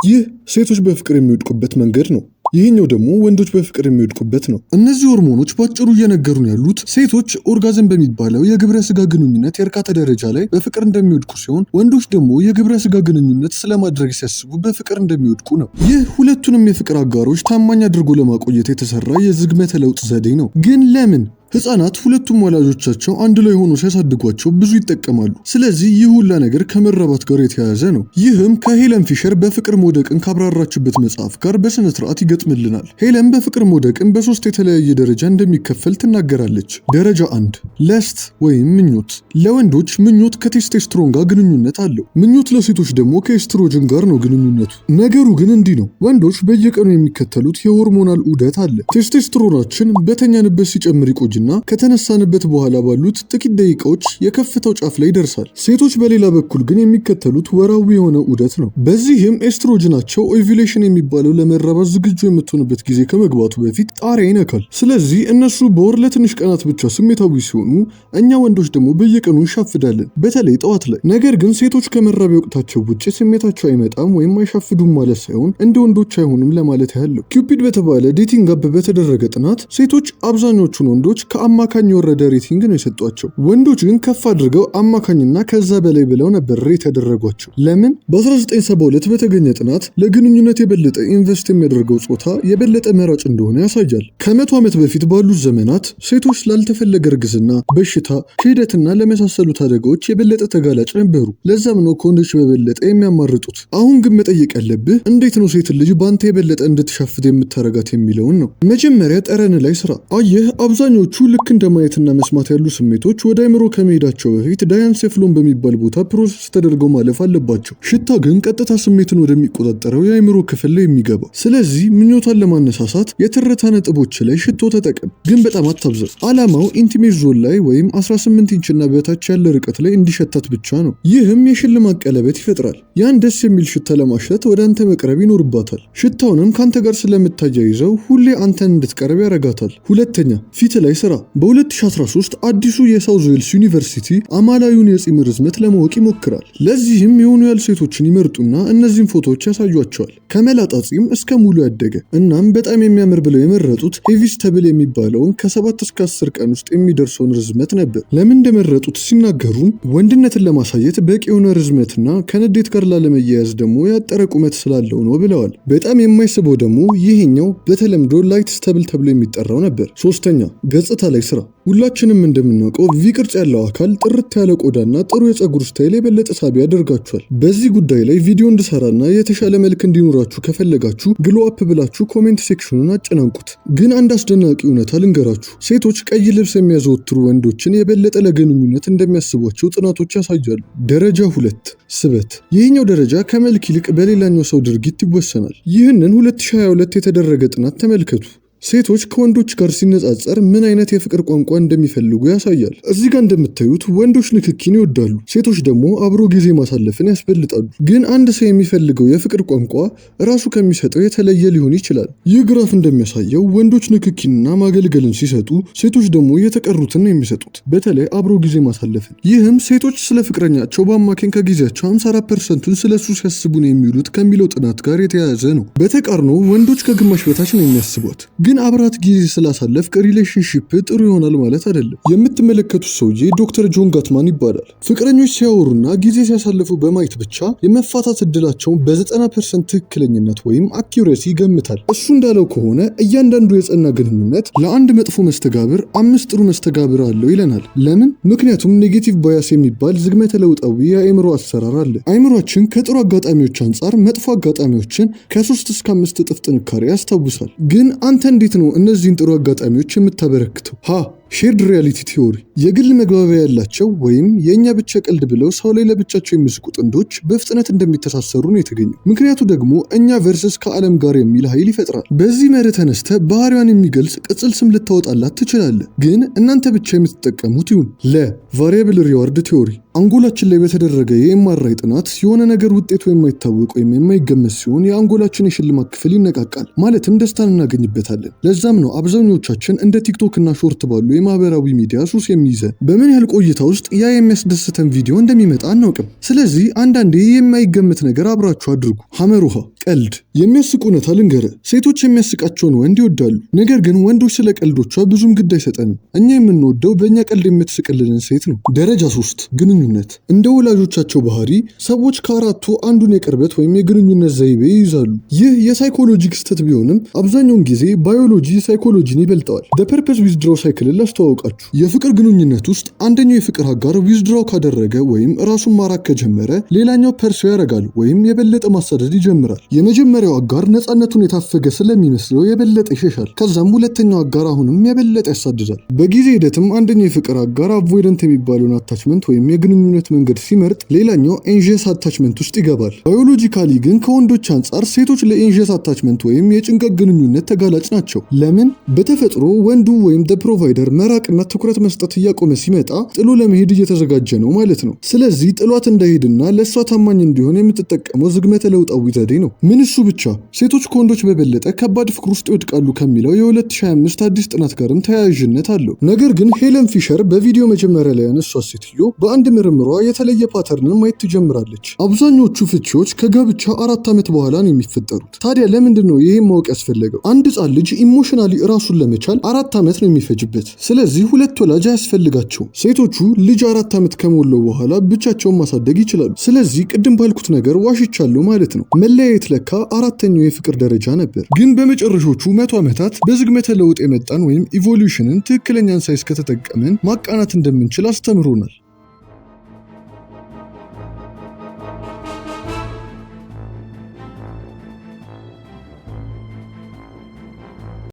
ይህ ሴቶች በፍቅር የሚወድቁበት መንገድ ነው። ይህኛው ደግሞ ወንዶች በፍቅር የሚወድቁበት ነው። እነዚህ ሆርሞኖች ባጭሩ እየነገሩን ያሉት ሴቶች orgasm በሚባለው የግብረ ስጋ ግንኙነት የእርካታ ደረጃ ላይ በፍቅር እንደሚወድቁ ሲሆን፣ ወንዶች ደግሞ የግብረ ስጋ ግንኙነት ስለማድረግ ሲያስቡ በፍቅር እንደሚወድቁ ነው። ይህ ሁለቱንም የፍቅር አጋሮች ታማኝ አድርጎ ለማቆየት የተሰራ የዝግመተ ለውጥ ዘዴ ነው። ግን ለምን? ህፃናት ሁለቱም ወላጆቻቸው አንድ ላይ ሆኖ ሲያሳድጓቸው ብዙ ይጠቀማሉ። ስለዚህ ይህ ሁላ ነገር ከመራባት ጋር የተያያዘ ነው። ይህም ከሄለን ፊሸር በፍቅር መውደቅን ካብራራችበት መጽሐፍ ጋር በስነ ስርዓት ይገጥምልናል። ሄለን በፍቅር መውደቅን በሶስት የተለያየ ደረጃ እንደሚከፈል ትናገራለች። ደረጃ 1፣ lust ወይም ምኞት። ለወንዶች ምኞት ከቴስቴስትሮን ጋር ግንኙነት አለው። ምኞት ለሴቶች ደግሞ ከኤስትሮጅን ጋር ነው ግንኙነቱ። ነገሩ ግን እንዲህ ነው። ወንዶች በየቀኑ የሚከተሉት የ hormonal ዑደት አለ። ቴስቴስትሮናችን በተኛንበት ሲጨምር ይቆይና ከተነሳንበት በኋላ ባሉት ጥቂት ደቂቃዎች የከፍታው ጫፍ ላይ ይደርሳል። ሴቶች በሌላ በኩል ግን የሚከተሉት ወራዊ የሆነ ዑደት ነው። በዚህም ኤስትሮጅናቸው ovulation የሚባለው ለመራባት ዝግጁ የምትሆንበት ጊዜ ከመግባቱ በፊት ጣሪያ ይነካል። ስለዚህ እነሱ በወር ለትንሽ ቀናት ብቻ ስሜታዊ ሲሆኑ፣ እኛ ወንዶች ደግሞ በየቀኑ እንሻፍዳለን፣ በተለይ ጠዋት ላይ። ነገር ግን ሴቶች ከመራቢያ ወቅታቸው ውጭ ስሜታቸው አይመጣም ወይም አይሻፍዱም ማለት ሳይሆን እንደ ወንዶች አይሆኑም ለማለት ያህል ነው። Cupid በተባለ dating app በተደረገ ጥናት ሴቶች አብዛኞቹን ወንዶች ከአማካኝ የወረደ rating ነው የሰጧቸው። ወንዶች ግን ከፍ አድርገው አማካኝና ከዛ በላይ ብለው ነበር rate ያደረጓቸው። ለምን? በ1972 በተገኘ ጥናት ለግንኙነት የበለጠ invest የሚያደርገው ጾታ የበለጠ መራጭ እንደሆነ ያሳያል። ከ100 ዓመት በፊት ባሉት ዘመናት ሴቶች ላልተፈለገ እርግዝና፣ በሽታ፣ ክህደትና ለመሳሰሉት አደጋዎች የበለጠ ተጋላጭ ነበሩ። ለዛም ነው ከወንዶች በበለጠ የሚያማርጡት። አሁን ግን መጠየቅ ያለብህ እንዴት ነው ሴት ልጅ በአንተ የበለጠ እንድትሻፍድ የምታረጋት የሚለውን ነው። መጀመሪያ ጠረን ላይ ስራ። አየህ፣ አብዛኞቹ ልክ እንደ ማየትና መስማት ያሉ ስሜቶች ወደ አይምሮ ከመሄዳቸው በፊት diencephalon በሚባል ቦታ process ተደርገው ማለፍ አለባቸው። ሽታ ግን ቀጥታ ስሜትን ወደሚቆጣጠረው የአይምሮ ክፍል ላይ የሚገባው። ስለዚህ ምኞቷን ለማነሳሳት የትርታ ነጥቦች ላይ ሽቶ ተጠቀም፣ ግን በጣም አታብዛ። ዓላማው intimate zone ላይ ወይም 18 ኢንችና በታች ያለ ርቀት ላይ እንዲሸታት ብቻ ነው። ይህም የሽልማት ቀለበት ይፈጥራል። ያን ደስ የሚል ሽታ ለማሽተት ወደ አንተ መቅረብ ይኖርባታል። ሽታውንም ከአንተ ጋር ስለምታያይዘው ሁሌ አንተን እንድትቀርብ ያረጋታል። ሁለተኛ፣ ፊት ላይ ስራ። በ2013 አዲሱ የሳውዝ ዌልስ ዩኒቨርሲቲ አማላዩን የፂም ርዝመት ለማወቅ ይሞክራል። ለዚህም የሆኑ ያህል ሴቶችን ይመርጡና እነዚህን ፎቶዎች ያሳዩቸዋል። ከመላጣ ፂም እስከ ሙሉ ያደገ። እናም በጣም የሚያምር ብለው የመረጡት heavy stubble የሚባለውን ከ7 እስከ 10 ቀን ውስጥ የሚደርሰውን ርዝመት ነበር። ለምን እንደመረጡት ሲናገሩም ወንድነትን ለማሳየት በቂ የሆነ ርዝመትና ከንዴት ጋር ላለመያያዝ ደግሞ ያጠረ ቁመት ስላለው ነው ብለዋል። በጣም የማይስበው ደግሞ ይሄኛው በተለምዶ light stubble ተብሎ የሚጠራው ነበር። ሶስተኛ፣ ገጽታ ላይ ስራ። ሁላችንም እንደምናውቀው V ቅርጽ ያለው አካል፣ ጥርት ያለ ቆዳና ጥሩ የፀጉር style የበለጠ ሳቢ ያደርጋችኋል። በዚህ ጉዳይ ላይ ቪዲዮ እንድሰራና የተሻለ መልክ እንዲኖራችሁ ከፈለጋችሁ glow up ብላችሁ comment section ኑን አጨናንቁት። ግን አንድ አስደናቂ እውነታ ልንገራችሁ። ሴቶች ቀይ ልብስ የሚያዘወትሩ ወንዶችን የበለጠ ለግንኙነት እንደሚያስቧቸው ጥናቶች ያሳያሉ። ደረጃ 2፣ ስበት። ይህኛው ደረጃ ከመልክ ይልቅ በሌላኛው ሰው ድርጊት ይወሰናል። ይህንን 2022 የተደረገ ጥናት ተመልከቱ። ሴቶች ከወንዶች ጋር ሲነጻጸር ምን አይነት የፍቅር ቋንቋ እንደሚፈልጉ ያሳያል። እዚህ ጋር እንደምታዩት ወንዶች ንክኪን ይወዳሉ፣ ሴቶች ደግሞ አብሮ ጊዜ ማሳለፍን ያስበልጣሉ። ግን አንድ ሰው የሚፈልገው የፍቅር ቋንቋ ራሱ ከሚሰጠው የተለየ ሊሆን ይችላል። ይህ ግራፍ እንደሚያሳየው ወንዶች ንክኪንና ማገልገልን ሲሰጡ፣ ሴቶች ደግሞ የተቀሩትን ነው የሚሰጡት፣ በተለይ አብሮ ጊዜ ማሳለፍን። ይህም ሴቶች ስለ ፍቅረኛቸው በአማካኝ ከጊዜያቸው 54%ቱን ስለ እሱ ሲያስቡ ነው የሚውሉት ከሚለው ጥናት ጋር የተያያዘ ነው። በተቃርኖ ወንዶች ከግማሽ በታች ነው የሚያስቧት። ግን አብራት ጊዜ ስላሳለፍክ relationship ጥሩ ይሆናል ማለት አይደለም። የምትመለከቱት ሰውዬ ዶክተር ጆን ጋትማን ይባላል። ፍቅረኞች ሲያወሩና ጊዜ ሲያሳልፉ በማየት ብቻ የመፋታት እድላቸውን በ90% ትክክለኝነት ወይም accuracy ይገምታል። እሱ እንዳለው ከሆነ እያንዳንዱ የጸና ግንኙነት ለአንድ መጥፎ መስተጋብር አምስት ጥሩ መስተጋብር አለው ይለናል። ለምን? ምክንያቱም negative bias የሚባል ዝግመተ ለውጣዊ የአእምሮ አሰራር አለ። አእምሯችን ከጥሩ አጋጣሚዎች አንጻር መጥፎ አጋጣሚዎችን ከ3 እስከ 5 እጥፍ ጥንካሬ ያስታውሳል። ግን አንተ እንዴት ነው እነዚህን ጥሩ አጋጣሚዎች የምታበረክተው? ሀ shared reality theory፣ የግል መግባቢያ ያላቸው ወይም የእኛ ብቻ ቀልድ ብለው ሰው ላይ ለብቻቸው የሚስቁ ጥንዶች በፍጥነት እንደሚተሳሰሩ ነው የተገኘው። ምክንያቱ ደግሞ እኛ versus ከዓለም ጋር የሚል ኃይል ይፈጥራል። በዚህ መርህ ተነስተህ ባህሪዋን የሚገልጽ ቅጽል ስም ልታወጣላት ትችላለህ፣ ግን እናንተ ብቻ የምትጠቀሙት ይሁን። ለ variable reward theory፣ አንጎላችን ላይ በተደረገ የ MRI ጥናት የሆነ ነገር ውጤቱ የማይታወቅ ወይም የማይገመት ሲሆን የአንጎላችን የሽልማት ክፍል ይነቃቃል፣ ማለትም ደስታን እናገኝበታለን። ለዛም ነው አብዛኞቻችን እንደ ቲክቶክ እና short ባሉ የማህበራዊ ሚዲያ ሱስ የሚይዘን። በምን ያህል ቆይታ ውስጥ ያ የሚያስደስተን ቪዲዮ እንደሚመጣ አናውቅም። ስለዚህ አንዳንዴ የማይገመት ነገር አብራችሁ አድርጉ። ሐመሩ ሐ ቀልድ። የሚያስቅ እውነታ ልንገርህ፣ ሴቶች የሚያስቃቸውን ወንድ ይወዳሉ። ነገር ግን ወንዶች ስለ ቀልዶቿ ብዙም ግድ አይሰጠንም። እኛ የምንወደው በእኛ ቀልድ የምትስቅልንን ሴት ነው። ደረጃ 3፣ ግንኙነት። እንደ ወላጆቻቸው ባህሪ ሰዎች ከአራቱ አንዱን የቅርበት ወይም የግንኙነት ዘይቤ ይይዛሉ። ይህ የሳይኮሎጂ ክስተት ቢሆንም አብዛኛውን ጊዜ ባዮሎጂ ሳይኮሎጂን ይበልጠዋል። The purpose withdraw cycle ን ላስተዋውቃችሁ። የፍቅር ግንኙነት ውስጥ አንደኛው የፍቅር አጋር withdraw ካደረገ ወይም ራሱን ማራቅ ከጀመረ ሌላኛው pursue ያደርጋል ወይም የበለጠ ማሳደድ ይጀምራል። የመጀመሪያው አጋር ነፃነቱን የታፈገ ስለሚመስለው የበለጠ ይሸሻል። ከዛም ሁለተኛው አጋር አሁንም የበለጠ ያሳድዳል። በጊዜ ሂደትም አንደኛው የፍቅር አጋር avoidant የሚባለውን attachment ወይም የግንኙነት መንገድ ሲመርጥ፣ ሌላኛው anxious attachment ውስጥ ይገባል። Biologically ግን ከወንዶች አንጻር ሴቶች ለ anxious attachment ወይም የጭንቀት ግንኙነት ተጋላጭ ናቸው። ለምን? በተፈጥሮ ወንዱ ወይም the provider መራቅና ትኩረት መስጠት እያቆመ ሲመጣ ጥሎ ለመሄድ እየተዘጋጀ ነው ማለት ነው። ስለዚህ ጥሏት እንዳይሄድና ለእሷ ታማኝ እንዲሆን የምትጠቀመው ዝግመተ ለውጣዊ ዘዴ ነው። ምን እሱ ብቻ፣ ሴቶች ከወንዶች በበለጠ ከባድ ፍቅር ውስጥ ይወድቃሉ ከሚለው የ2025 አዲስ ጥናት ጋርም ተያያዥነት አለው። ነገር ግን ሄለን ፊሸር፣ በቪዲዮ መጀመሪያ ላይ ያነሷት ሴትዮ፣ በአንድ ምርምሯ የተለየ pattern ን ማየት ትጀምራለች። አብዛኞቹ ፍቺዎች ከጋብቻ 4 ዓመት በኋላ ነው የሚፈጠሩት። ታዲያ ለምንድን ነው ይሄን ማወቅ ያስፈለገው? አንድ ህፃን ልጅ emotionally ራሱን ለመቻል 4 ዓመት ነው የሚፈጅበት። ስለዚህ ሁለት ወላጅ አያስፈልጋቸውም። ሴቶቹ ልጅ 4 ዓመት ከሞላው በኋላ ብቻቸውን ማሳደግ ይችላሉ። ስለዚህ ቅድም ባልኩት ነገር ዋሽቻለሁ ማለት ነው። መለያየት ለካ አራተኛው የፍቅር ደረጃ ነበር። ግን በመጨረሾቹ 100 ዓመታት በዝግመተ ለውጥ የመጣን ወይም evolution ን ትክክለኛን ሳይንስ ከተጠቀምን ማቃናት እንደምንችል አስተምሮናል።